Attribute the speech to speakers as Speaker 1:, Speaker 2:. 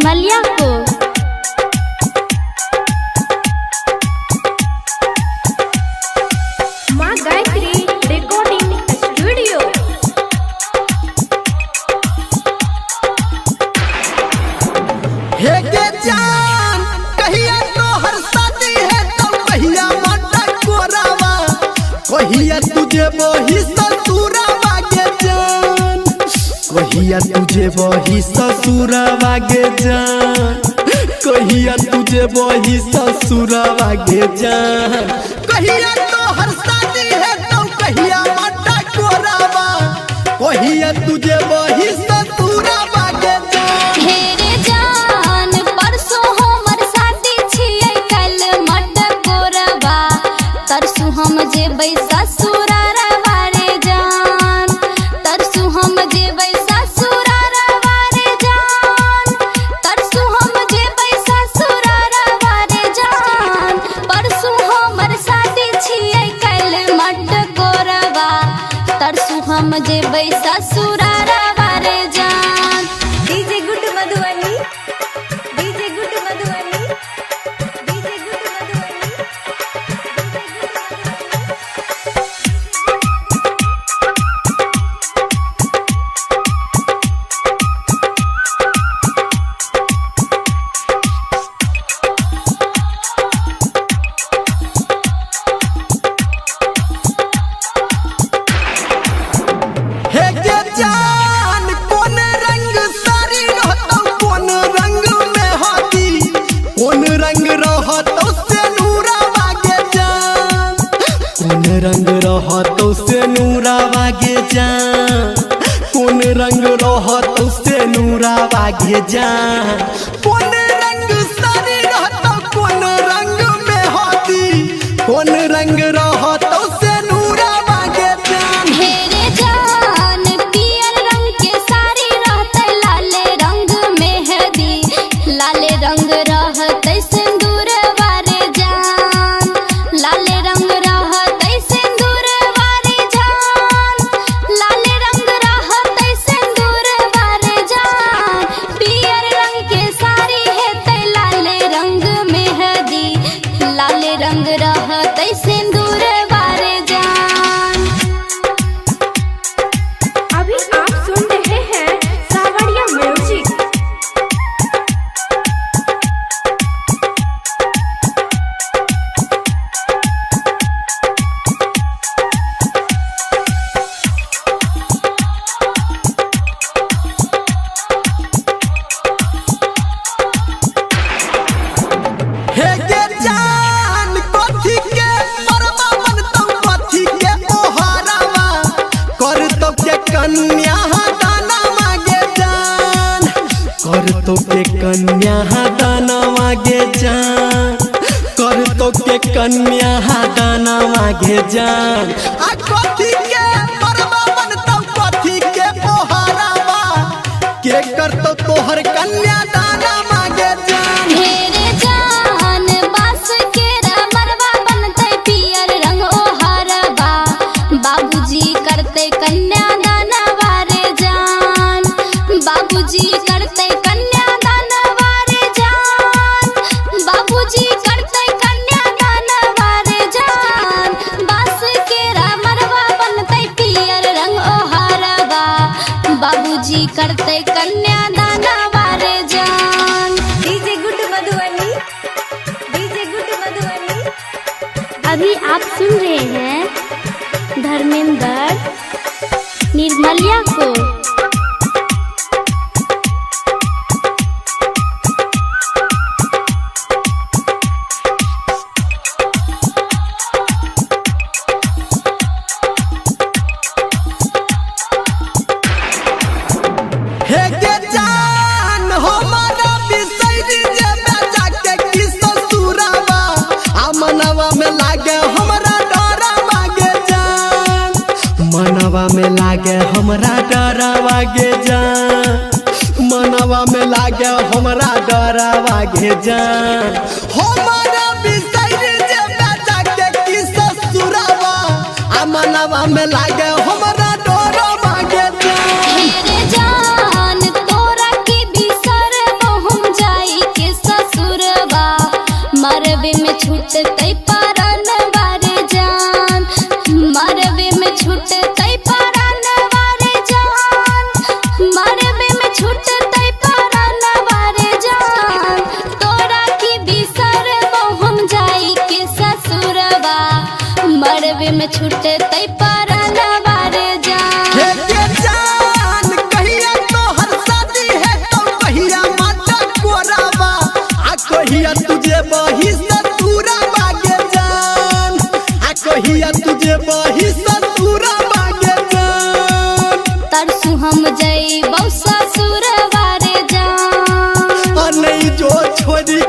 Speaker 1: निर्मलिया को।
Speaker 2: माँ Gayatri recording studio.
Speaker 3: हे गे जान कहिया तोहर शादी है तो कहिया माटा कोरावा, कहिया तुझे वही ससुरावा गे जान, कहिया तुझे वही ससुरावा गे जान, कहिया तुझे वही ससुरावा गे जान, कहिया तोहर शादी है तो कहिया माटा कोरावा, कहिया तुझे वही ससुरावा गे जान।
Speaker 1: हे रे जान परसों हमर शादी छियै कल मट गोरबा, तरसु हम जेबै ससुरारवा रे जान, तरसु हम जेबै ससुरारवा रे जान, तरसु हम जेबै ससुरारवा रे जान। परसों हमर शादी छियै कल मट गोरबा, तरसु हम जेबै ससुरारवा रे जान।
Speaker 2: DJ good Madhubani, DJ good Madhubani, DJ good Madhubani, DJ good Madhubani.
Speaker 3: हे गे जान कोन रंग साड़ी रहतौ, कोन रंग में हाथी, कोन रंग रहतौ सेनुरावा गे जान, कोन रंग रहतौ सेनुरावा गे जान, कोन रंग रहतौ सेनुरावा गे जान, कोन रंग साड़ी रहतौ, कोन रंग में हाथी, कोन रंग रहतौ सेनुरावा गे जान।
Speaker 1: हे रे जान पियर रंग के साड़ी रहतै, लाल रंग मेहदी, लाल रंग रहतै सिंदूर वारे जान, लाल रंग रहतै सिंदूर वारे जान, लाल रंग रहतै सिंदूर वारे जान। पियर रंग के साड़ी हेतै, लाल रंग मेहदी, लाल रंग रहतै सिंदूर वारे जान।
Speaker 2: अभी आप सुन रहे हैं सावरिया म्यूजिक।
Speaker 3: हे गे जान कथी के परवा बनतौ, कथी के ओहारावा, करतौ के कन्या दाना मागे जान, करतौ के कन्या दाना मागे जान, करतौ के कन्या दाना मागे जान, आ कथी के परवा बनतौ, कथी के ओहारावा, के करतौ तोहर कन्या दाना मागे जान।
Speaker 1: हे रे जान बांस के मरवा बनतै, पियर रंग ओहरबा, बाबूजी करतै कन्या दानवा रे जान, बाबूजी करतै कन्या दानवा रे जान, बाबूजी करतै कन्या दानवा रे जान। बांस के मरवा बनतै, पियर रंग ओहरबा, बाबूजी करतै कन्या दानवा रे जान।
Speaker 2: DJ good Madhubani, DJ good Madhubani.
Speaker 1: अभी आप सुन रहे हैं धर्मेंद्र निर्मलिया को।
Speaker 3: हे गे जान हमारा बिसैरी जेबे जाके की ससुरावा, आ मनवा में लागे हमरा डरवा गे जान, मनवा में लागे हमरा डरवा गे जान, मनवा में लागे हमरा डरवा गे जान, हमारा बिसैरी जेबे जाके की ससुरावा, आ मनवा में लागे हमरा डरवा गे जान।
Speaker 1: हे रे जान तोरा के बिसरबो हम में छूटतै परनवा रे जान।
Speaker 3: हे के जान कहिया तोहर शादी है तो कहिया माता कोराबा आ कहिया तुझे बही ससुरा बागे जान आ कहिया तुझे बही ससुरा बागे जान।
Speaker 1: तरसु हम जइबौ ससुरवा रे जान।
Speaker 3: आ नहीं जो छोड़ी।